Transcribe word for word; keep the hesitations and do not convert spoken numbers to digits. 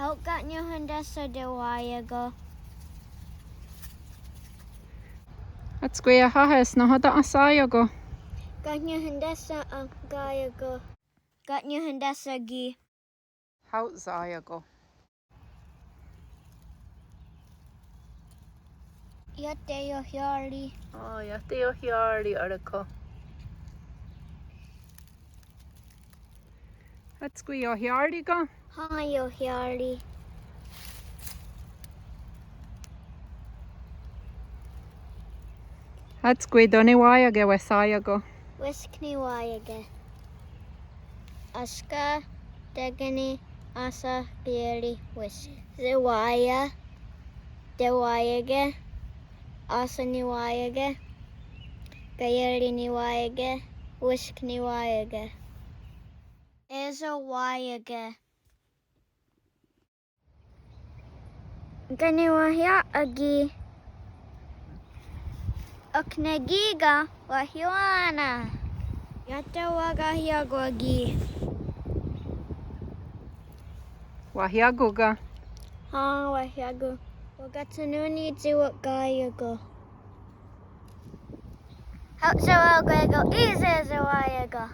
Hao' ka' niiohontésha tewáhiako'. Hátskwi iahà:ha's nahò:ten ahsáhiako'. Ka' niiohontésha akáhiako'. Ka' niiohontésha ki'. Hao' sáhiako'. Iah teiohiá:ri. Ó:, iah teiohiá:ri, Arako. Hátskwi iohiá:ri ken? Hen, iohiá:ri. Hátskwi tó: niwáhiake' wesháhiako'. Wísk niwáhiake'. Énska, tékeni, áhsen, kaié:ri, wísk. Sewáhia, tewáhiake', áhsen niwáhiake', kaié:ri niwáhiake', wísk niwáhiake'. É:so wáhiake'. Ken niwahià:'a ki'? Ok ne kí:ken wahió:wane'. Iah tewakahiá:ko' ki'. Wahiá:ko' ken? Hen, wahiá:ko'. Wakatshennón:ni tsi wa'káhiako'. Hao' sewakwé:kon í:se sewáhiako'.